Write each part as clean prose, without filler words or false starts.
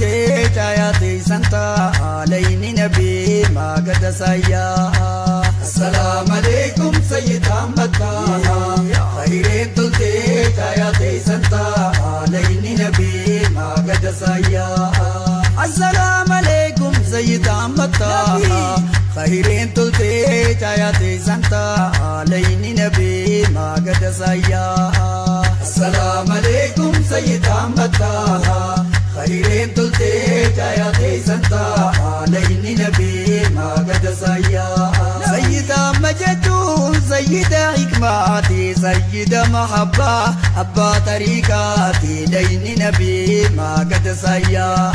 تلتي تاياتي سنتا لين نبي ما قد سيا السلام عليكم سيد أحمد طه خيرين تلتي تاياتي سنتا لين نبي ما قد سيا السلام عليكم سيد أحمد طه خيرين تلتي تاياتي سنتا لين نبي ما قد سيا السلام عليكم سيد أحمد طه خيرين تلتي تاياتي سنتا لين نبي ما قد سيا سيدة مجدون سيدة حكماتي سيدة محبة أبا طريقاتي لين نبي ما قد سيا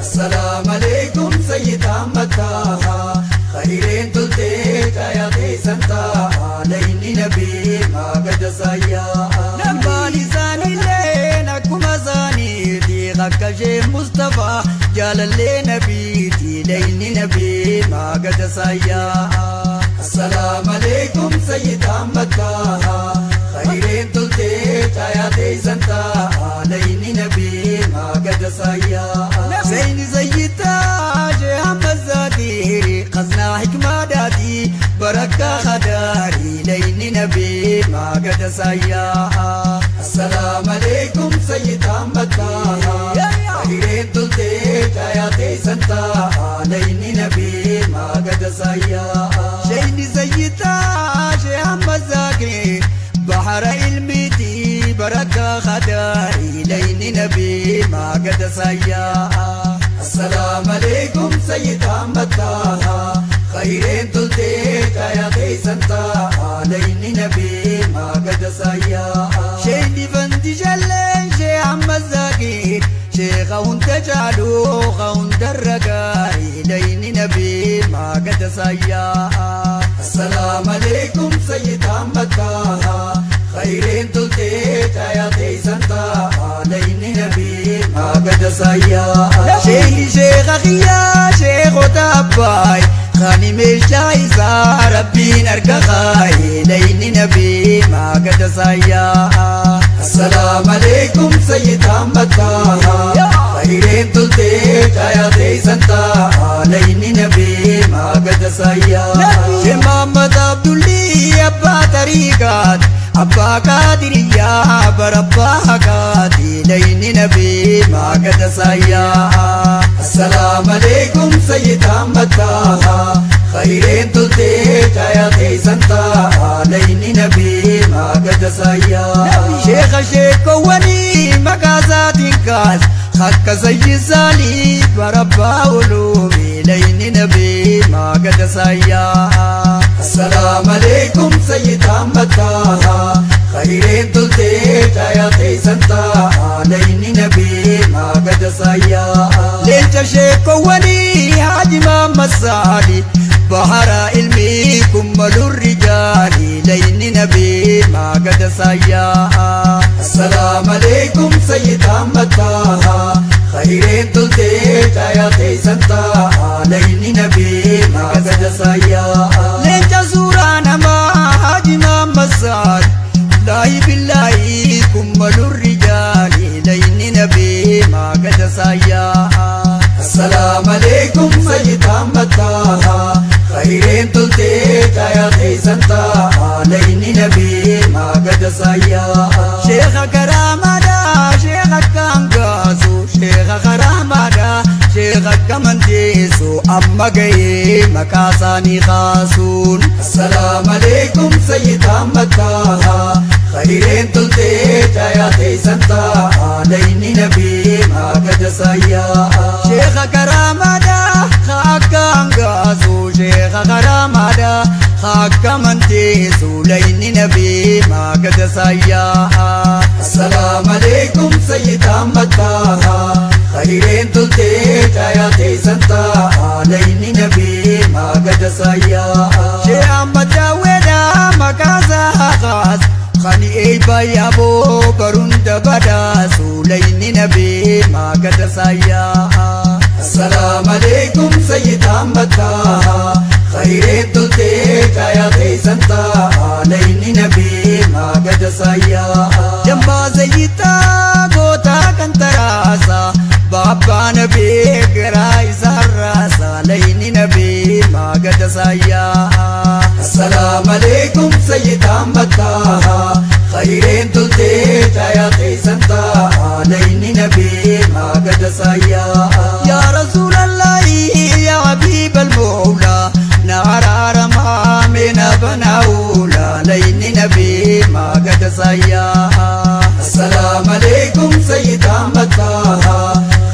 السلام عليكم سيد أحمد طه خيرين تلتي تاياتي سنتا لين نبي ما قد سيا نبالي زاني لين أكما زاني دي غكشي مصطفى جلال نبي لين نبي ما قد سيا السلام عليكم سيد أحمد طه خيرين تلتي تاياتي سنتا لين نبي ما قد سيا زين زيتا جهم الزاديري خزنا حكمة داتي بركة خداري لين نبي ما قد سيا السلام عليكم سيد أحمد طه خيرين تلتي تاياتي سنتا لين نبي ما قد سيا شين زيتا جهم الزاكري بحر علمتي بركة خداري لين نبي ما قد سيا السلام عليكم سيد أحمد طه خيرين تلتي تاياتي سنتا لين نبي ما قد سيا شين فندي جلين شي عم الزاكير شيخ وانت جالوخ وانت الرقاي لين نبي ما قد سيا السلام عليكم سيد أحمد طه خيرين تلتي تاياتي سنتا لين نبي ما قد سيا شيخ شيخ أخيا شيخ وتباي خاني مش عايزة ربي نرقخاي لين نبي ما قد سيا السلام عليكم سيد أحمد طه خيرين تلتي تاياتي سنتا لين نبي ما قد سيا شيخ محمد عبد الله أبا طريقات أبا قادرية بربا حقاتي لين نبي ما قد سيا السلام عليكم سيد أحمد طه خيرين تلتي تاياتي سنتا لين نبي ما قد سيا شيخ شيخ وني مقازات كاس خك زي زالي بربا علومي لين نبي ما قد سيا السلام عليكم سيد أحمد طه خيرين تلتي تاياتي سنتا لين نبي ما قد سيا ليت شيخ وني حاج محمد صالح بحر علمي كمل الرجال لين نبي ما قد سيا السلام عليكم سيد أحمد طه خيرين تلتي تاياتي سنتا لين نبي ما قد سيا ليت زورانا ما حاج محمد صالح لا بالله كمل الرجال لين نبي ما قد سيا السلام عليكم سيد أحمد طه خيرين تلتي تاياتي سنتا لين نبي ما قد سيا شيخ كرامة شيخ كانغاسو شيخ كرامة شيخ كمنتيسو أما جاي مكاساني خاصون السلام عليكم سيد أحمد طه خيرين تلتي تاياتي سنتا لين نبي ما قد سيا شيخ كرامة خاكانغاسو شيخ كرامة خاكمنتيسو لين نبي ما قد سيا السلام عليكم سيد أحمد طه خيرين تلتي تاياتي سنتا لين نبي ما قد سيا شيخ أحمد جاويدا مكاسا خاص خاني اي بايابو برون دبدا سولين نبي ما قد سيا السلام عليكم سيد أحمد طه خيرين تلتي تاياتي سنتا لين نبي ما قد سيا جنبا زيتا غوتا كنتراسا بابا Kaabaan beekraa isaarraa saalayni nabii maagada saayyaa. Assalaamu alaikum Sayyid Ahmad Taha khayreen toltee caayaa teessan ta'a layni nabii maagada saayyaa. Yaa Rasuulallahi yaa Habiibal Mawlaa na araaramaa meena banaa'uula layni nabii maagada saayyaa. Assalaamu alaikum Sayyid Ahmad Taha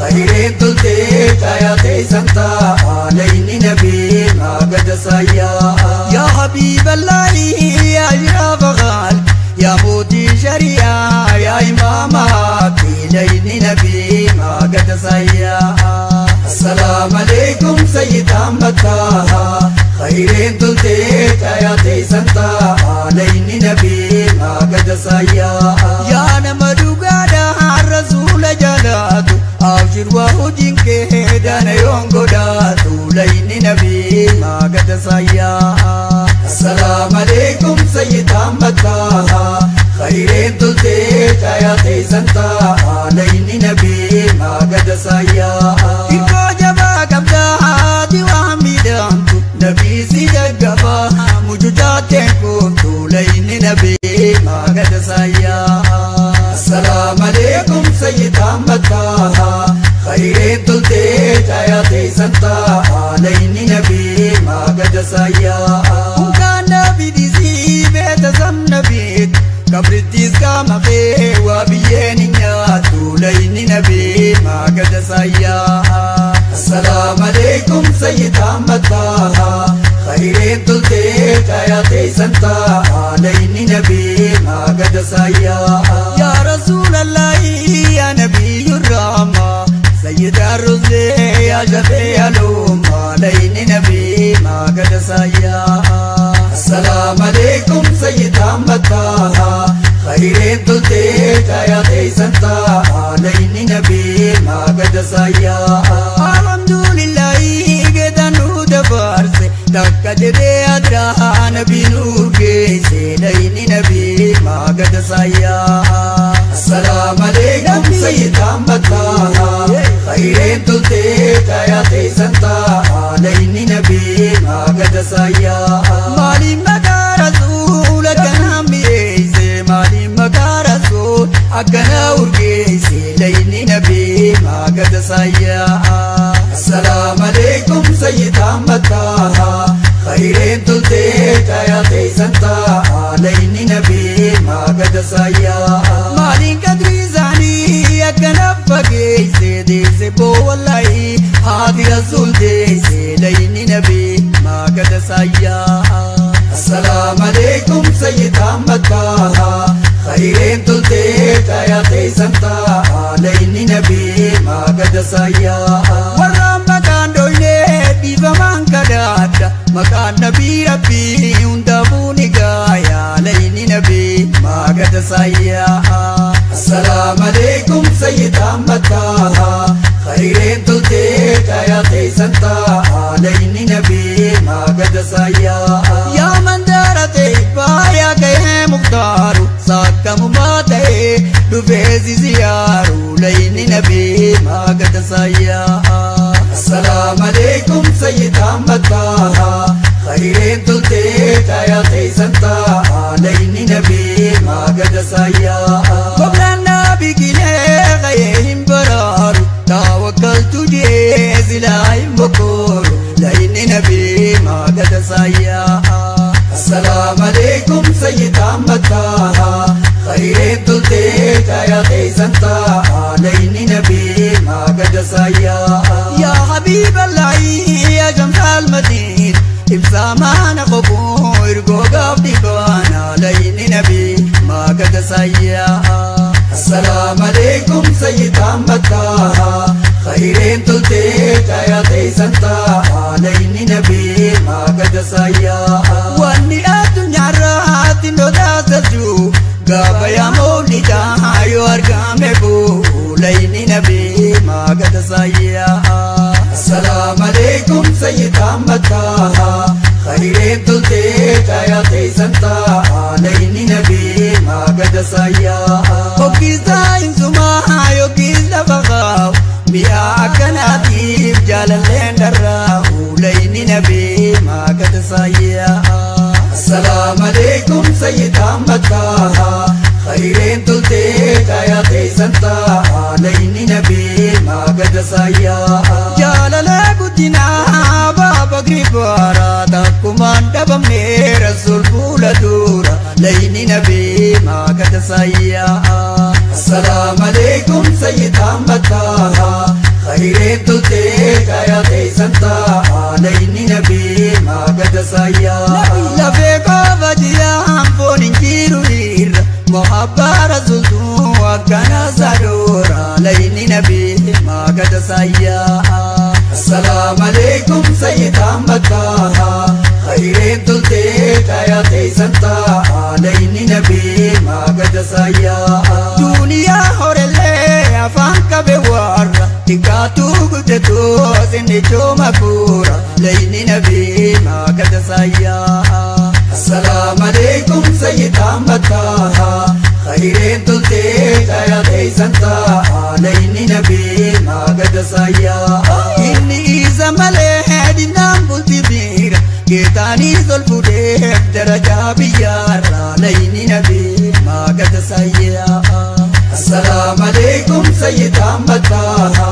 khayreen toltee caayaa teessan ta'a layni nabii maagada saayyaa. Yaa Habiiballahi yaa Ashraf Khalq yaa mootii shari'aa yaa imaama haqi layni nabii maagada saayyaa. Assalaamu alaikum Sayyid Ahmad Taha khayreen toltee caayaa teessan ta'a layni nabii maagada saayyaa. Yaa nama dhugaadhaa rasuula jalaatu abshir waa hojiin kee dana yoon godhaatu layni nabii maagada saayyaa. Assalaamu alaikum Sayyid Ahmad Taha khayreen toltee caayaa teessan ta'a layni nabii maagada saayyaa. Hirkoo jabaa qabdaa haati waan miidhamtu nabii si jaggabaa mucucaateen kooftu layni nabii maagada saayyaa. Assalaamu alaikum Sayyid Ahmad Taha khayreen toltee caayaa teessan ta'a layni nabii maagada saayyaa. Unkaan nabii dhiisii beeta sam nabiit kabrittiis qaama kee waa biyyeen hin nyaattu layni nabii maagada saayyaa. Assalaamu alaikum Sayyid Ahmad Taha khayreen toltee caayaa teessan ta'a layni nabii maagada saayyaa. Yaa Rasuulallahi yaa Nabiyyu Rahma Sayyid ar-Rusli yaa Shafii al-Umma layni nabii maagada saayyaa. Assalaamu alaikum Sayyid Ahmad Taha khayreen toltee caayaa teessan ta'a layni nabii maagada saayyaa. Alhamdulillahi geetan nu dabarse takka jedhee adraa nabii nu geesse layni nabii maagada saayyaa. Assalaamu alaikum Sayyid Ahmad Taha khayreen toltee caayaa teessan ta'a layni nabii maagada saayyaa. Maaliin maqaa rasuula akkana mi'eesse maaliin maqaa rasuula akkana urgeesse layni nabii maagada saayyaa. Assalaamu alaikum Sayyid Ahmad Taha khayreen toltee caayaa teessan ta'a layni nabii maagada saayyaa. Maaliin qadrii isaanii akkana fageesse deesse boo wallahi haati rasuul deesse layni nabii maagada saayyaa. Assalaamu alaikum Sayyid Ahmad Taha khayreen toltee caayaa teessan ta'a layni nabii maagada saayyaa. Warraan maqaan dhoynee dhiifamaan kadhaadha maqaan nabii rabbii hundaafuu ni gaayaa layni nabii maagada saayyaa. Assalaamu alaikum Sayyid Ahmad Taha khayreen toltee caayaa teessan ta'a layni nabii maagada saayyaa. Yaa mandara ta'e faayaa gahee muktaaru saakkamumaa ta'e dhufee si ziyaaru layni nabii maagada saayyaa. Assalaamu alaikum Sayyid Ahmad Taha khayreen toltee caayaa teessan ta'a layni nabii maagada saayyaa. Goblaan nabii gilee gahee hin baraaru tawakkaltu jee silaa hin bokkooru layni nabii maagada saayyaa. Assalaamu alaikum Sayyid Ahmad Taha khayreen toltee caayaa teessan ta'a layni nabii maagada saayyaa. Yaa Habiiballahi yaa Shamsal Madiin ibsaa maana qobuu ergoo gaaf dhibaana layni nabii maagada saayyaa. Assalaamu alaikum Sayyid Ahmad Taha khayreen toltee caayaa teessan ta'a layni nabii maagada saayyaa. Wanni addunyaarratti nu taasisu gaafa yaa mawlidaa yoo argame boo layni nabii maagada saayyaa. Assalaamu alaikum Sayyid Ahmad Taha khayreen toltee caayaa teessan ta'a layni nabii maagada saayyaa. Hoggisaa insumaa yookiis lafa kaa'u mi'a Akkanaatiif jaalalleen dharraa Layni nabii maagata saayyaa. Assalaamu alaikum Sayyid Ahmad Taha Khayreen toltee caayaa teessan ta'a Layni nabii maagata saayyaa. Jaalala guddinaa baaba gribaara takkumaan dhabamne rasuul fuula dura Layni nabii maagata saayyaa. Assalaamu alaikum Sayyid Ahmad Taha Khayreen toltee caayaa teessan ta'a Layni nabii maagata saayyaa. Lafee qofa jiraan foon hin jiru irra Muhabbaa rasuultuu akkana sadoora Layni nabii maagata saayyaa. Assalaamu alaikum Sayyid Ahmad Taha Khayreen toltee caayaa teessan ta'a Layni nabii maagata saayyaa. Duniyaa horellee afaan qabe warra xiqqaatu guddatu sinni cooma kuura Layni nabii maagata saayyaa. Assalaamu alaikum Sayyid Ahmad Taha Khayreen toltee caayaa teessan ta'a Layni nabii maagata saayyaa. Inni isa malee dinnaan bulti biira geetaanii ol fuudheef darajaa biyyaarra Layni nabii maagata saayyaa. Assalaamu alaikum Sayyid Ahmad Taha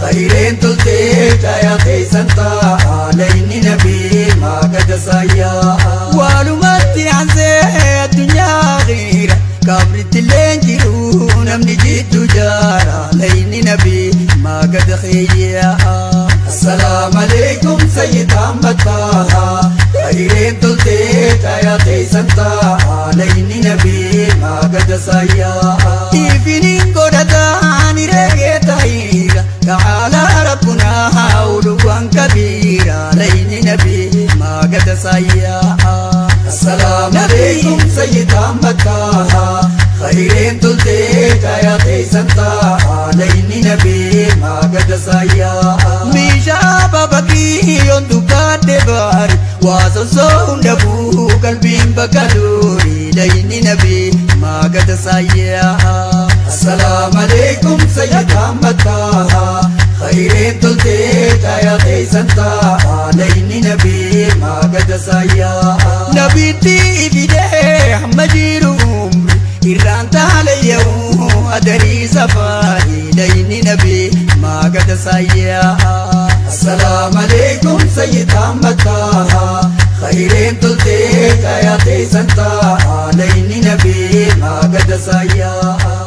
Khayreen toltee caayaa teessan ta'a Layni nabii maagata saayyaa. Walumatti aansee addunyaa xiira qabritti illee jiru namni jiddu jaara Layni nabii maagata xeeyyaa. Assalaamu alaikum Sayyid Ahmad Taha Khayreen toltee caayaa teessan ta'a Layni nabii maagata saayyaa. Ifiniin godhataan reegee ta'iira ta'aalaa rabbunaa uluwwan kabiira Layni nabii maagata saayyaa. Assalaamu alaikum Sayyid Ahmad Taha Khayreen toltee caayaa teessan ta'a Layni nabii maagata saayyaa. Meeshaa babakii yoon dubbaadde baari waa sosoo hunda buu qalbiin bakka duuri Layni nabii maagata saayyaa. Assalaamu alaikum Sayyid Ahmad Taha Khayreen toltee caayaa teessan ta'a Layni nabii maagata saayyaa. Nabiitti fidee hamma jiru umri irraan taalayya'uu adarii safaari Layni nabii maagata saayyaa. Assalaamu alaikum Sayyid Ahmad Taha Khayreen toltee caayaa teessan ta'a Layni nabii maagata saayyaa.